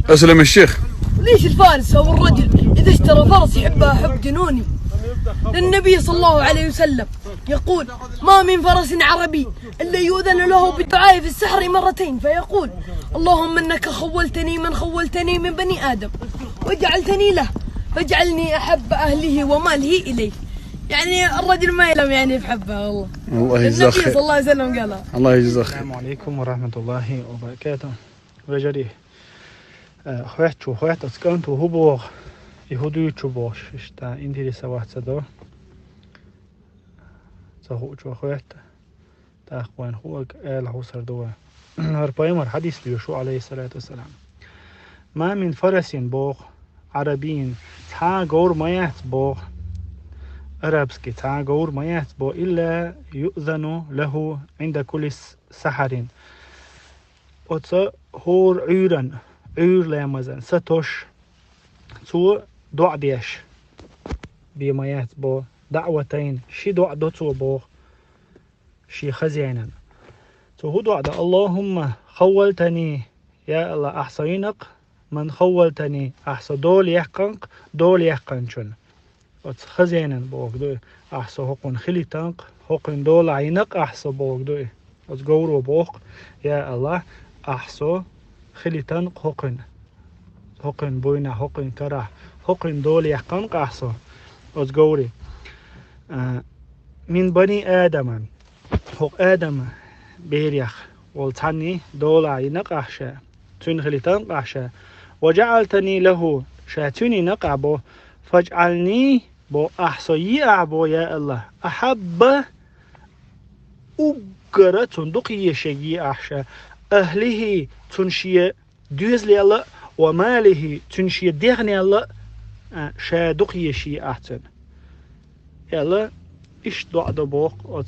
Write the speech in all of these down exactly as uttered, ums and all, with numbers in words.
أسلم الشيخ. ليش الفارس أو الرجل إذا اشترى فرس يحبها حب جنوني؟ لأن النبي صلى الله عليه وسلم يقول: ما من فرس عربي إلا يؤذن له بالدعاء في السحر مرتين، فيقول: اللهم إنك خولتني من خولتني من بني آدم وجعلتني له، فاجعلني أحب أهله وماله إليه. يعني الرجل ما يلام يعني بحبها والله. الله يجزاك النبي صلى خير. الله عليه وسلم قال: الله يجزاك خير. السلام عليكم ورحمة الله وبركاته. Вежарий, э, хвет чу хвет, а скан ту хубо, и худую чу бош, ишта интересоваться до. Ца ху чу хвет, так ван хуак, эл хусар дуа. Ар паймар хадис лю шу, عليه الصلاة والسلام. ما من فرس بوغ عربي, цхьа говр ма яц бох, арабский цхьа говр ма яц бо, إلا يؤذن له عند كل سحر. Оца хӀор Ӏуьйран, Ӏуьйр лаьмазан, са тош, цо доӀа деш. Бе ма яц бо, даӀватайн, ши доӀа до цо бох, ши хазяйнан. Цо хӀу доӀа до: اللهم خولتني, я Аллах, ахь со йинакъ, من خولتني, ахь со дола яьккханкъ, дола яьккханчун. Оц хазенан боху ду и. Ахь со хӀокхун хилитанкъ, хӀокхуьн дола йинакъ ахь со боху ду и. Оц говро боху: я Аллах, ахь со хилитанкъ хӀокхуьн. ХӀокхуьн буйна, хӀокхуьн карахь, хӀокхуьн дола яьккханкъ ахь со. Оц говри. А, من بني آدم. ХӀокху Адама берех волу цхьанний дола йинакъ ахь ша, цуьнан хилитанкъ ахь ша. وجعلتني له, ша цуьнан йинакъ ахь бо. فاجعلني, бо, ахь со е ахь бо, я Аллах, أحب, уггара цунна дукха ешег е ахь ша, أهله, цунна шен доьзалел а, وماله, цуьнан шен дегӀанел а, а, ша дукха еш е ахь цуьнан. Аьлла, иштта доӀа до боху оц,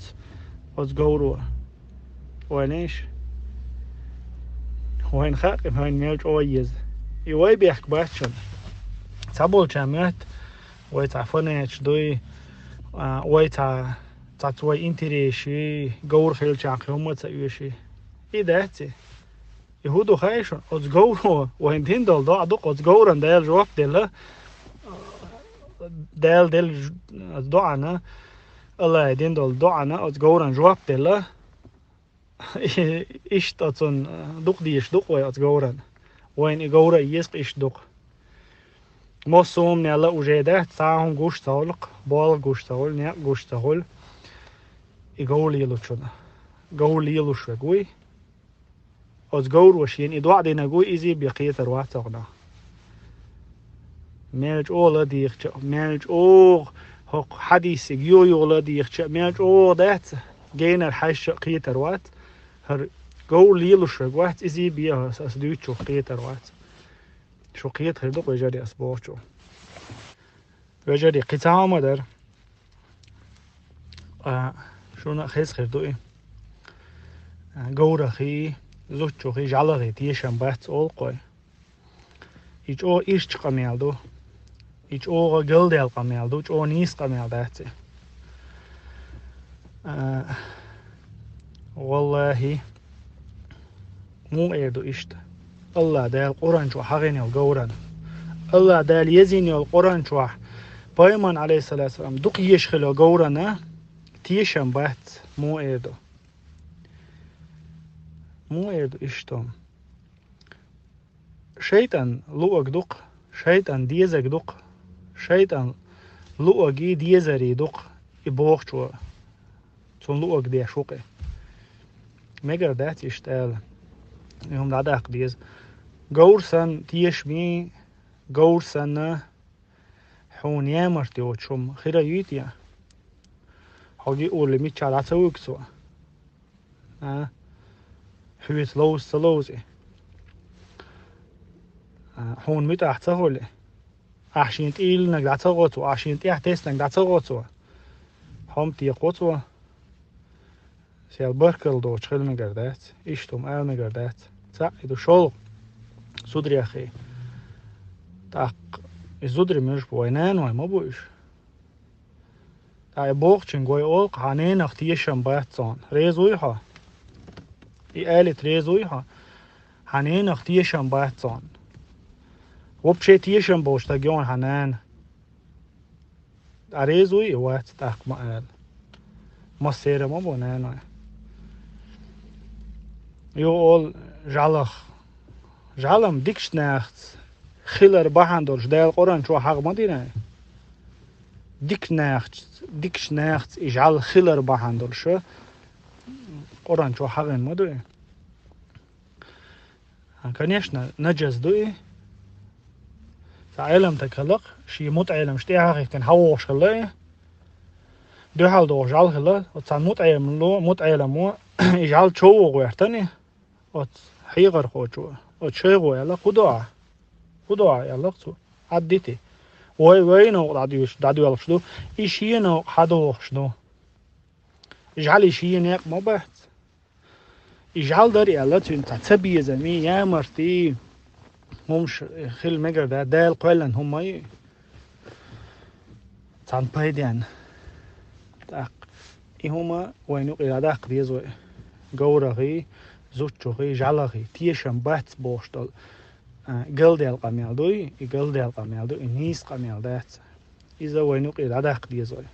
оц говро. Вайнаш? Вайна хаьа, вайна мел чӀогӀа еза. И вай бехк бац шуна. Цхьаболча моьтту, вай цхьа фанаташ дуй, а, вай цхьа, цхьацца вай интересаш, говр хилчахь кхин хӀумма ца оьший. И дац и. И хӀун ду хаьий шуна? Оцу говро вайна дина долу доӀа ду-кх, оцу говран Дала жоп делла. Дала делла ж-, оцу доӀана, Аллахьа дина долу доӀана оцу говран жоп делла. Иштта оцунна дукха дезаш ду-кх вай оцу говран. Вайна и говр а еза-кх иштта ду-кх. Массо а хӀуманел а уже дац, цхьа а хӀума гуш ца хуьлу-кх, болх гуш ца хуьлу, некъ гуш ца хуьлу. И говр лелочунна. Говр лелош верг вуй. Оцу говро шена и доӀа динарг вуй, изий бен кхетар вац хӀокхунах. Мел чӀогӀа ладийгӀча а, мел чӀогӀа хӀокху хьадисиг юха-юха ладийгӀча а, мел чӀогӀа дац, генара хьаьжча а кхетар вац. ХӀара говр лелош верг вац, изий бен аса, аса дуьйцучух кхетар вац. Шу кхета хир ду-кх, вежарий, ас бохучух. Вежарий, кхин цхьа хӀума дара. А, шуна а хеза хир ду и. А, говрахий, зудчухий, жӀаьлахий тешам бац олу-кх вай. И чӀогӀа ирча къамел ду. И чӀогӀа галдаьлла къамел ду, чӀогӀа нийса къамел дац и. А, валлахьи, муха эр ду иштта? Аллахь Дала Къуръан чохь хьахийна йолу говрана, Аллахь Дала езийна йолу Къуръан чохь Пайхамарна, Ӏалайхиссалату вассалам, дукха езаш хилла йолу говрана тешам бац, муха эр ду? Муха эр ду иштта хӀума? ШайтӀан луъург ду-кх, шайтӀан дезарг ду-кх, шайтӀан луъургий, дезарий ду-кх и бохучо. Цунна луъург деш ву-кх и. Мегар дац иштта ала. И хӀума дӀадаккха деза. Говр санна тешамий, говр санна хьуна ямарт йоцуш хӀума хир а юй те? Хьо гиъ улле миччахь дӀа ца вуьгу цо? А? Хьоьца ловза ца ловза и? А, хьуна муьтӀахь ца хуьлу и? Ахь шена тӀе йиллинарг дӀа ца гӀо цо, ахь шена тӀехь теснарг дӀа ца гӀо цо? Хьо-м текхо цо. Сел баркалла доцуш хила мегар дац, иштта хӀума ала мегар дац. Цхьаъ и ду шолгӀа, зударий. ТӀаккха и зударий муьлш бу, вай наной ма бу уьш? Ткъа и бохучуьнга вай олу-кх: хьан ненах тешам бац цунна. Реза вуй хьо? И алийта реза вуй хьо? Хьан ненах тешам бац цунна. Вообще тешам болуш стаг йогӀу хьан нана. Ӏа реза вуй и вац тӀаккха ма ала. Массеран ма бу нана. Йо, ол жӀалах. ЖӀалам дикачу нахаца хилар бахьана долуш Дала Къуръан чохь хьагӀ ма дина. Дика нахаца, дикачу нахаца и жӀал хилар бахьана долуш Къуръан чохь хьагӀина ма ду и. А, конечно, наджас ду и. Цхьа Ӏеламстаг хилла-кх, шен мутаӀеламаш тӀаьхьахӀиттина хьавогӀуш хилла и. Дуьхьал догӀу жӀал хилла, оцу цхьана мутаӀеламо, мутаӀеламо и жӀал човха гӀоьртина и. Оцу хьехархочо, оцу шайхо аьлла, хӀун до ахь? ХӀун до ахь, аьлла-кх цо. Ӏаддити. Вай, вай новкъа дӀадоьлхуш, дӀадоьлхуш ду, и шен новкъа хьадохуш ду. ЖӀалан шен некъ ма бац. И жӀал дара аьлла, цуьнан цхьа цабезамий, ямартий хӀумаш хила мегар дац, Дала кхоьллина хӀума ма ю. Цхьана пайденна. ТӀаккха и хӀума вайна юкъера дӀадаккха деза вай. Говрахий, зудчохий, жӀалахий, тешам бац бохуш долу, а, галдаьлла къамел дуй, и галдаьлла къамел ду, и нийса къамел дац. Иза вайна юкъера дӀадаккха деза вай.